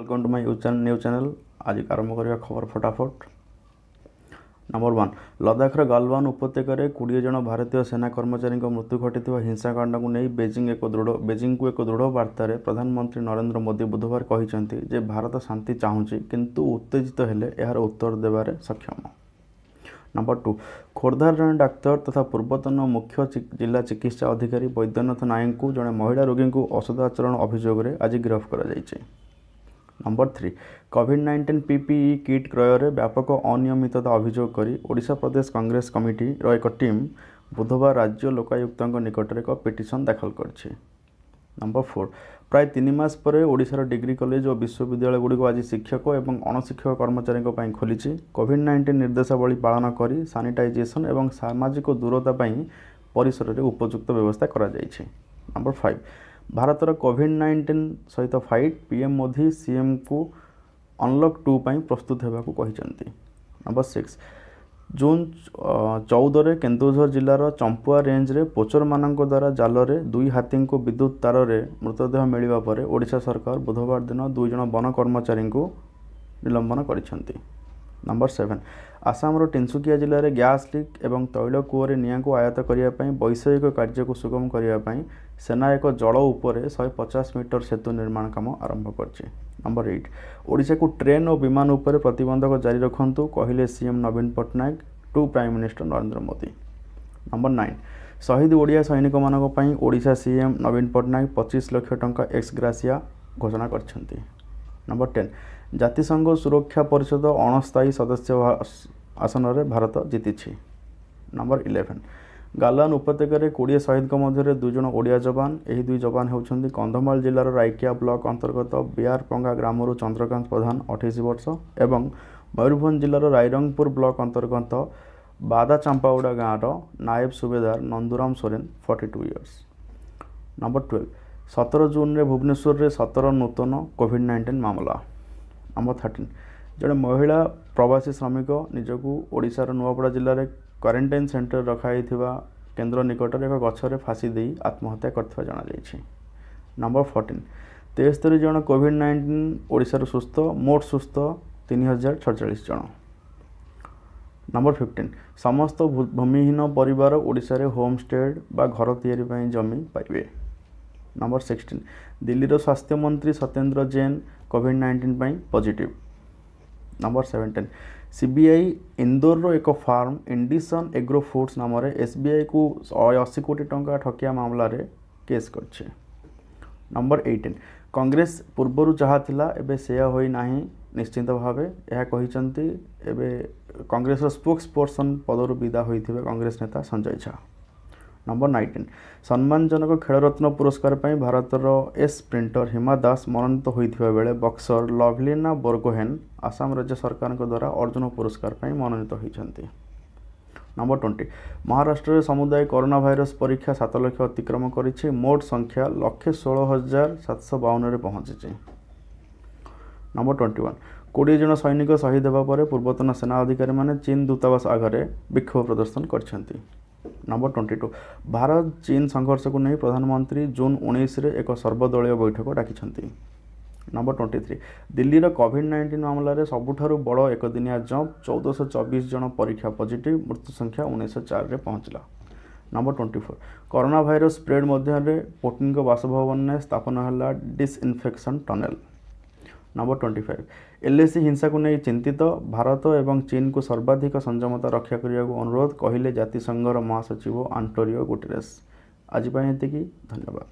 Welcome to my new channel. ଆଜି ଆରମ୍ଭ କରିବା ଖବର ଫଟାଫଟ। ନମ୍ବର 1, ଲଦାଖର ଗାଲୱାନ ଉପତ୍ୟକାରେ 20 ଜଣ ଭାରତୀୟ ସେନା କର୍ମଚାରୀଙ୍କ ମୃତ୍ୟୁ ଘଟିଥିବା ହିଂସାକାଣ୍ଡକୁ ନେଇ ବେଜିଂକୁ ଏକ ଦୃଢ଼ ବାର୍ତ୍ତାରେ ପ୍ରଧାନମନ୍ତ୍ରୀ ନରେନ୍ଦ୍ର ମୋଦି ବୁଧବାର କହିଛନ୍ତି ଯେ ଭାରତ ଶାନ୍ତି ଚାହୁଁଛି, କିନ୍ତୁ ଉତ୍ତେଜିତ ହେଲେ ଏହାର ଉତ୍ତର ଦେବାରେ ସକ୍ଷମ। ନମ୍ବର 2, ଖୋର୍ଦ୍ଧାର ଜଣେ ଡାକ୍ତର ତଥା ପୂର୍ବତନ ମୁଖ୍ୟ ଜିଲ୍ଲା ଚିକିତ୍ସା ଅଧିକାରୀ ବୈଦ୍ୟନାଥ ନାୟକଙ୍କୁ ଜଣେ ମହିଳା ରୋଗୀଙ୍କୁ ଅସଦାଚରଣ ଅଭିଯୋଗରେ ଆଜି ଗିରଫ କରାଯାଇଛି। ନମ୍ବର 3, କୋଭିଡ଼-19 ପିପିଇ କିଟ୍ କ୍ରୟରେ ବ୍ୟାପକ ଅନିୟମିତତା ଅଭିଯୋଗ କରି ଓଡ଼ିଶା ପ୍ରଦେଶ କଂଗ୍ରେସ କମିଟିର ଏକ ଟିମ୍ ବୁଧବାର ରାଜ୍ୟ ଲୋକାୟୁକ୍ତଙ୍କ ନିକଟରେ ଏକ ପିଟିସନ୍ ଦାଖଲ କରିଛି। ନମ୍ବର 4, ପ୍ରାୟ 3 ମାସ ପରେ ଓଡ଼ିଶାର ଡିଗ୍ରୀ କଲେଜ ଓ ବିଶ୍ୱବିଦ୍ୟାଳୟଗୁଡ଼ିକ ଆଜି ଶିକ୍ଷକ ଏବଂ ଅଣଶିକ୍ଷକ କର୍ମଚାରୀଙ୍କ ପାଇଁ ଖୋଲିଛି। କୋଭିଡ଼-19 ନିର୍ଦ୍ଦେଶାବଳୀ ପାଳନ କରି ସାନିଟାଇଜେସନ୍ ଏବଂ ସାମାଜିକ ଦୂରତା ପାଇଁ ପରିସରରେ ଉପଯୁକ୍ତ ବ୍ୟବସ୍ଥା କରାଯାଇଛି। ନମ୍ବର 5, ଭାରତର କୋଭିଡ଼-19 ସହିତ ଫାଇଟ୍, ପିଏମ୍ ମୋଦି ସିଏମ୍କୁ ଅନଲକ୍ 2 ପାଇଁ ପ୍ରସ୍ତୁତ ହେବାକୁ କହିଛନ୍ତି। ନମ୍ବର 6, ଜୁନ୍ 14ରେ କେନ୍ଦୁଝର ଜିଲ୍ଲାର ଚମ୍ପୁଆ ରେଞ୍ଜରେ ପୋଚରମାନଙ୍କ ଦ୍ୱାରା ଜାଲରେ ଦୁଇ ହାତୀଙ୍କୁ ବିଦ୍ୟୁତ ତାରରେ ମୃତଦେହ ମିଳିବା ପରେ ଓଡ଼ିଶା ସରକାର ବୁଧବାର ଦିନ ଦୁଇ ଜଣ ବନ କର୍ମଚାରୀଙ୍କୁ ନିଲମ୍ବନ କରିଛନ୍ତି। ନମ୍ବର 7, ଆସାମର ତିନସୁକିଆ ଜିଲ୍ଲାରେ ଗ୍ୟାସ୍ ଲିକ୍ ଏବଂ ତୈଳ କୂଅରେ ନିଆଁକୁ ଆୟତ୍ତ କରିବା ପାଇଁ ବୈଷୟିକ କାର୍ଯ୍ୟକୁ ସୁଗମ କରିବା ପାଇଁ ସେନା ଏକ ଜଳ ଉପରେ 150 ମିଟର ସେତୁ ନିର୍ମାଣ କାମ ଆରମ୍ଭ କରିଛି। ନମ୍ବର 8, ଓଡ଼ିଶାକୁ ଟ୍ରେନ୍ ଓ ବିମାନ ଉପରେ ପ୍ରତିବନ୍ଧକ ଜାରି ରଖନ୍ତୁ, କହିଲେ CM ନବୀନ Patnaik to prime minister Narendra Modi. Number 9, ଶହୀଦ ଓଡ଼ିଆ ସୈନିକମାନଙ୍କ ପାଇଁ ଓଡ଼ିଶା ସିଏମ୍ ନବୀନ ପଟ୍ଟନାୟକ 25 ଲକ୍ଷ ଟଙ୍କା ଏକ୍ସ ଗ୍ରାସିଆ ଘୋଷଣା କରିଛନ୍ତି। ନମ୍ବର 10, ଜାତିସଂଘ ସୁରକ୍ଷା ପରିଷଦ ଅଣସ୍ଥାୟୀ ସଦସ୍ୟ ଆସନରେ ଭାରତ ଜିତିଛି। ନମ୍ବର 11, ଗାଲୱାନ ଉପତ୍ୟକାରେ 20 ଶହୀଦଙ୍କ ମଧ୍ୟରେ ଦୁଇ ଜଣ ଓଡ଼ିଆ ଯବାନ। ଏହି ଦୁଇ ଯବାନ ହେଉଛନ୍ତି କନ୍ଧମାଳ ଜିଲ୍ଲାର ରାଇକିଆ ବ୍ଲକ ଅନ୍ତର୍ଗତ ବିଆରପଙ୍ଗା ଗ୍ରାମରୁ ଚନ୍ଦ୍ରକାନ୍ତ ପ୍ରଧାନ, 28 ବର୍ଷ ଏବଂ ମୟୂରଭଞ୍ଜ ଜିଲ୍ଲାର ରାଇରଙ୍ଗପୁର ବ୍ଲକ ଅନ୍ତର୍ଗତ ବାଦାଚାମ୍ପାଉଡ଼ା ଗାଁର ନାଏବ ସୁବେଦାର ନନ୍ଦୁରାମ ସୋରେନ, 42 ଇୟର୍ସ। ନମ୍ବର 12, 17 ଜୁନରେ ଭୁବନେଶ୍ୱରରେ 17 ନୂତନ କୋଭିଡ଼-19 ମାମଲା। ନମ୍ବର 13, ଜଣେ ମହିଳା ପ୍ରବାସୀ ଶ୍ରମିକ ନିଜକୁ ଓଡ଼ିଶାର ନୂଆପଡ଼ା ଜିଲ୍ଲାରେ କ୍ୱାରେଣ୍ଟାଇନ୍ ସେଣ୍ଟରରେ ରଖାଯାଇଥିବା କେନ୍ଦ୍ର ନିକଟରେ ଏକ ଗଛରେ ଫାଶୀ ଦେଇ ଆତ୍ମହତ୍ୟା କରିଥିବା ଜଣାଯାଇଛି। ନମ୍ବର 14, 73 ଜଣ କୋଭିଡ଼-19 ଓଡ଼ିଶାରୁ ସୁସ୍ଥ, ମୋଟ ସୁସ୍ଥ 3046 ଜଣ। ନମ୍ବର 15, ସମସ୍ତ ଭୂମିହୀନ ପରିବାର ଓଡ଼ିଶାରେ ହୋମଷ୍ଟେଡ୍ ବା ଘର ତିଆରି ପାଇଁ ଜମି ପାଇବେ। ନମ୍ବର 16, ଦିଲ୍ଲୀର ସ୍ୱାସ୍ଥ୍ୟମନ୍ତ୍ରୀ ସତ୍ୟେନ୍ଦ୍ର ଜୈନ କୋଭିଡ଼-19 ପାଇଁ ପଜିଟିଭ୍। ନମ୍ବର 17, ସିବିଆଇ ଇନ୍ଦୋରର ଏକ ଫାର୍ମ ଇଣ୍ଡିସନ୍ ଏଗ୍ରୋ ଫୁଡ୍ସ ନାମରେ ଏସ୍ବିଆଇକୁ 180 କୋଟି ଟଙ୍କା ଠକିବା ମାମଲାରେ କେସ୍ କରିଛି। ନମ୍ବର 18, କଂଗ୍ରେସ ପୂର୍ବରୁ ଯାହା ଥିଲା ଏବେ ସେୟା ହୋଇନାହିଁ ନିଶ୍ଚିତ ଭାବେ, ଏହା କହିଛନ୍ତି ଏବେ କଂଗ୍ରେସର ସ୍ପୋକ୍ସ ପର୍ସନ୍ ପଦରୁ ବିଦା ହୋଇଥିବା କଂଗ୍ରେସ ନେତା ସଞ୍ଜୟ ଝା। ନମ୍ବର 19, ସମ୍ମାନଜନକ ଖେଳରତ୍ନ ପୁରସ୍କାର ପାଇଁ ଭାରତର ଏସ୍ ସ୍ପ୍ରିଣ୍ଟର ହିମା ଦାସ ମନୋନୀତ ହୋଇଥିବା ବେଳେ ବକ୍ସର ଲଭଲିନା ବୋରଗୋହେନ୍ ଆସାମ ରାଜ୍ୟ ସରକାରଙ୍କ ଦ୍ୱାରା ଅର୍ଜୁନ ପୁରସ୍କାର ପାଇଁ ମନୋନୀତ ହୋଇଛନ୍ତି। ନମ୍ବର 20, ମହାରାଷ୍ଟ୍ରରେ ସମୁଦାୟ କରୋନା ଭାଇରସ ପରୀକ୍ଷା 7 ଲକ୍ଷ ଅତିକ୍ରମ କରିଛି। ମୋଟ ସଂଖ୍ୟା 1,16,752ରେ ପହଞ୍ଚିଛି। ନମ୍ବର 21, 20 ଜଣ ସୈନିକ ଶହୀଦ ହେବା ପରେ ପୂର୍ବତନ ସେନା ଅଧିକାରୀମାନେ ଚୀନ ଦୂତାବାସ ଆଗରେ ବିକ୍ଷୋଭ ପ୍ରଦର୍ଶନ କରିଛନ୍ତି। ନମ୍ବର 22, ଭାରତ ଚୀନ ସଂଘର୍ଷକୁ ନେଇ ପ୍ରଧାନମନ୍ତ୍ରୀ ଜୁନ୍ 19ରେ ଏକ ସର୍ବଦଳୀୟ ବୈଠକ ଡାକିଛନ୍ତି। ନମ୍ବର 23, ଦିଲ୍ଲୀର କୋଭିଡ଼-19 ମାମଲାରେ ସବୁଠାରୁ ବଡ଼ ଏକଦିନିଆ ଜମ୍ପ, 1424 ଜଣ ପରୀକ୍ଷା ପଜିଟିଭ୍, ମୃତ୍ୟୁ ସଂଖ୍ୟା 1904ରେ ପହଞ୍ଚିଲା। ନମ୍ବର 24, କରୋନା ଭାଇରସ ସ୍ପ୍ରେଡ୍ ମଧ୍ୟରେ ପୁଟିନଙ୍କ ବାସଭବନରେ ସ୍ଥାପନ ହେଲା ଡିସ୍ଇନଫେକ୍ସନ୍ ଟନେଲ୍। ନମ୍ବର 25, ଏଲ୍ଏସି ହିଂସାକୁ ନେଇ ଚିନ୍ତିତ ଭାରତ ଏବଂ ଚୀନକୁ ସର୍ବାଧିକ ସଂଯମତା ରକ୍ଷା କରିବାକୁ ଅନୁରୋଧ, କହିଲେ ଜାତିସଂଘର ମହାସଚିବ ଆଣ୍ଟୋନିଓ ଗୁଟେରେସ୍। ଆଜି ପାଇଁ ଏତିକି, ଧନ୍ୟବାଦ।